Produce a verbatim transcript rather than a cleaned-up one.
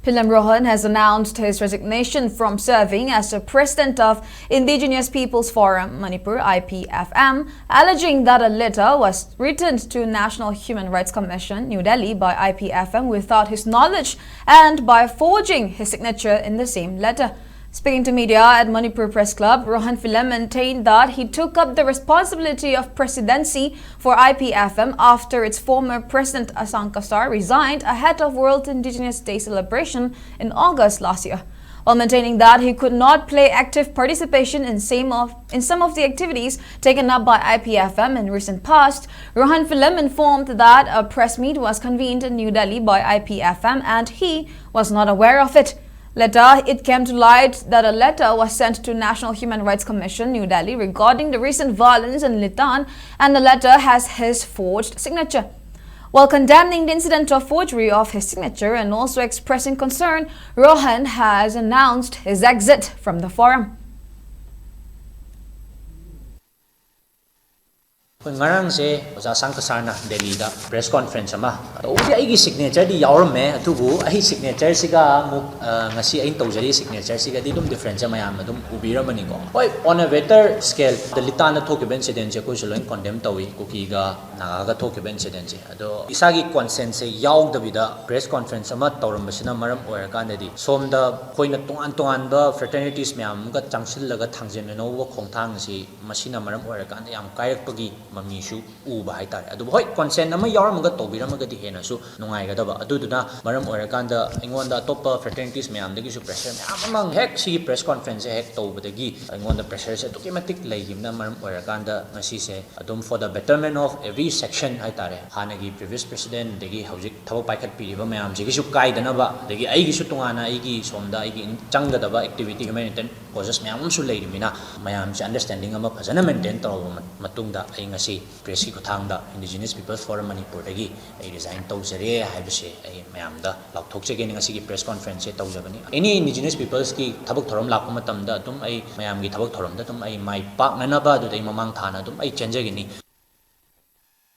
Philem Rohan has announced his resignation from serving as the president of Indigenous People's Forum Manipur, I P F M, alleging that a letter was written to National Human Rights Commission, New Delhi, by I P F M without his knowledge and by forging his signature in the same letter. Speaking to media at Manipur Press Club, Rohan Philem maintained that he took up the responsibility of presidency for I P F M after its former president Asanka Sar resigned ahead of World Indigenous Day celebration in August last year. While maintaining that he could not play active participation in, same of, in some of the activities taken up by I P F M in recent past, Rohan Philem informed that a press meet was convened in New Delhi by I P F M and he was not aware of it. Later, it came to light that a letter was sent to National Human Rights Commission, New Delhi, regarding the recent violence in Litan, and the letter has his forged signature. While condemning the incident of forgery of his signature and also expressing concern, Rohan has announced his exit from the forum. ꯑꯩꯈꯣꯏ ꯉꯔꯥꯡꯁꯦ ꯑꯣꯖꯥ ꯁꯥꯡꯀ ꯁꯥꯔꯅ ꯗꯦꯜꯂꯤꯗ press conference ꯑꯃ ꯇꯧꯕꯗꯤ ꯑꯩꯒꯤ ꯁꯤꯒꯅꯦꯆꯔꯗꯤ ꯌꯥꯎꯔꯝꯃꯦ, ꯑꯗꯨꯕꯨ ꯑꯩ ꯁꯤꯒꯅꯦꯆꯔꯁꯤꯒ ꯑꯃꯨꯛ ꯉꯁꯤ ꯑꯩꯅ ꯇꯧꯖꯔꯤ ꯁꯤꯒꯅꯦꯆꯔꯁꯤꯒꯗꯤ ꯑꯗꯨꯝ ꯗꯤꯐ꯭ꯔꯦꯟꯁꯁꯦ ꯃꯌꯥꯝ ꯑꯗꯨꯝ ꯎꯕꯤꯔꯝꯃꯅꯤꯀꯣ꯫ ꯍꯣꯏ, on a better scale, ꯗ ꯂꯤꯇꯥꯟꯗ ꯊꯣꯛꯈꯤꯕ ꯏꯟꯁꯤꯗꯦꯟꯁꯦ ꯑꯩꯈꯣꯏꯁꯨ ꯂꯣꯏꯅ ꯀꯣꯟꯗꯦꯝ ꯇꯧꯏ, ꯀꯨꯀꯤꯒ ꯅꯥꯒꯥꯒ ꯊꯣꯛꯈꯤꯕ ꯏꯟꯁꯤꯗꯦꯟꯁꯦ꯫ ꯑꯗꯣ ꯏꯁꯥꯒꯤ ꯀꯣꯟꯁꯦꯟꯁꯁꯦ ꯌꯥꯎꯗꯕꯤꯗ ꯄ꯭ꯔꯦꯁ ꯀꯣꯟꯐ꯭ꯔꯦꯟꯁ ꯑꯃ ꯇꯧꯔꯝꯕꯁꯤꯅ ꯃꯔꯝ ꯑꯣꯏꯔꯀꯥꯟꯗꯗꯤ ꯁꯣꯝꯗ ꯑꯩꯈꯣꯏꯅ ꯇꯣꯉꯥꯟ ꯇꯣꯉꯥꯟꯕ ꯐ꯭ꯔꯦꯇꯔꯅꯤꯇꯤꯁ ꯃꯌꯥꯝ ꯑꯃꯒ ꯆꯪꯁꯤꯜꯂꯒ ꯊꯥꯡꯖꯤꯟꯅꯅꯧꯕ ꯈꯣꯡꯊꯥꯡ ꯑꯁꯤ ꯃꯁꯤꯅ ꯃꯔꯝ ꯑꯣꯏꯔꯀꯥꯟꯗ ꯌꯥꯝ ꯀꯥꯏꯔꯛꯄꯒꯤ ꯃꯃꯤꯁꯨ ꯎꯕ ꯍꯥꯏꯇꯥꯔꯦ꯫ ꯑꯗꯨꯕꯨ ꯍꯣꯏ, ꯀꯣꯟꯁꯦꯟ ꯑꯃ ꯌꯥꯎꯔꯝꯃꯒ ꯇꯧꯕꯤꯔꯝꯃꯒꯗꯤ ꯍꯦꯟꯅꯁꯨ ꯅꯨꯡꯉꯥꯏꯒꯗꯕ꯫ ꯑꯗꯨꯗꯨꯅ ꯃꯔꯝ ꯑꯣꯏꯔꯀꯥꯟꯗ ꯑꯩꯉꯣꯟꯗ ꯑꯇꯣꯞꯄ ꯐ꯭ꯔꯦꯇꯔꯅꯤꯇꯤꯁ ꯃꯌꯥꯝꯗꯒꯤꯁꯨ ꯄ꯭ꯔꯦꯁꯔ ꯃꯌꯥꯝ ꯑꯃ ꯍꯦꯛ ꯁꯤꯒꯤ ꯄ꯭ꯔꯦꯁ ꯀꯣꯟꯐ꯭ꯔꯦꯟꯁꯁꯦ ꯍꯦꯛ ꯇꯧꯕꯗꯒꯤ ꯑꯩꯉꯣꯟꯗ ꯄ꯭ꯔꯦꯁꯔꯁꯦ ꯑꯗꯨꯛꯀꯤ ꯃꯇꯤꯛ ꯂꯩꯈꯤꯕꯅ ꯃꯔꯝ ꯑꯣꯏꯔꯀꯥꯟꯗ ꯉꯁꯤꯁꯦ ꯑꯗꯨꯝ for the betterment of every section ꯍꯥꯏꯇꯥꯔꯦ, ꯍꯥꯟꯅꯒꯤ previous president ꯑꯗꯒꯤ ꯍꯧꯖꯤꯛ ꯊꯕꯛ ꯄꯥꯏꯈꯠꯄꯤꯔꯤꯕ ꯃꯌꯥꯝꯁꯤꯒꯤꯁꯨ ꯀꯥꯏꯗꯅꯕ, ꯑꯗꯒꯤ ꯑꯩꯒꯤꯁꯨ ꯇꯣꯉꯥꯟꯅ ꯑꯩꯒꯤ ꯁꯣꯝꯗ ꯑꯩꯒꯤ ꯆꯪꯒꯗꯕ activity humanitarian causes ꯃꯌꯥꯝ ꯑꯃꯁꯨ ꯂꯩꯔꯤꯕꯅꯤꯅ ꯃꯌꯥꯝꯁꯦ understanding ꯑꯃ ꯐꯖꯅ maintain ꯇꯧꯔꯕ ꯃꯇꯨꯡꯗ ꯑꯩ ꯉꯁꯤ ꯄ꯭ꯔꯦꯁꯀꯤ ꯈꯨꯠꯊꯥꯡꯗ Indigenous People's Forum ꯃꯅꯤꯄꯨꯔꯗꯒꯤ ꯑꯩ resign ꯇꯧꯖꯔꯦ ꯍꯥꯏꯕꯁꯦ ꯑꯩ ꯃꯌꯥꯝꯗ ꯂꯥꯎꯊꯣꯛꯆꯒꯦꯅ ꯉꯁꯤꯒꯤ ꯄ꯭ꯔꯦꯁ ꯀꯣꯟꯐ꯭ꯔꯦꯟꯁꯁꯦ ꯇꯧꯖꯕꯅꯤ꯫ Any Indigenous peoplesꯀꯤ ꯊꯕꯛ ꯊꯧꯔꯝ ꯂꯥꯛꯄ ꯃꯇꯝꯗ ꯑꯗꯨꯝ ꯑꯩ ꯃꯌꯥꯝꯒꯤ ꯊꯕꯛ ꯊꯧꯔꯝꯗ ꯑꯗꯨꯝ ꯑꯩ ꯃꯥꯏ ꯄꯥꯛꯅꯅꯕ ꯑꯗꯨꯗ ꯑꯩ ꯃꯃꯥꯡ ꯊꯥꯅ ꯑꯗꯨꯝ ꯑꯩ ꯆꯦꯟꯖꯒꯅꯤ꯫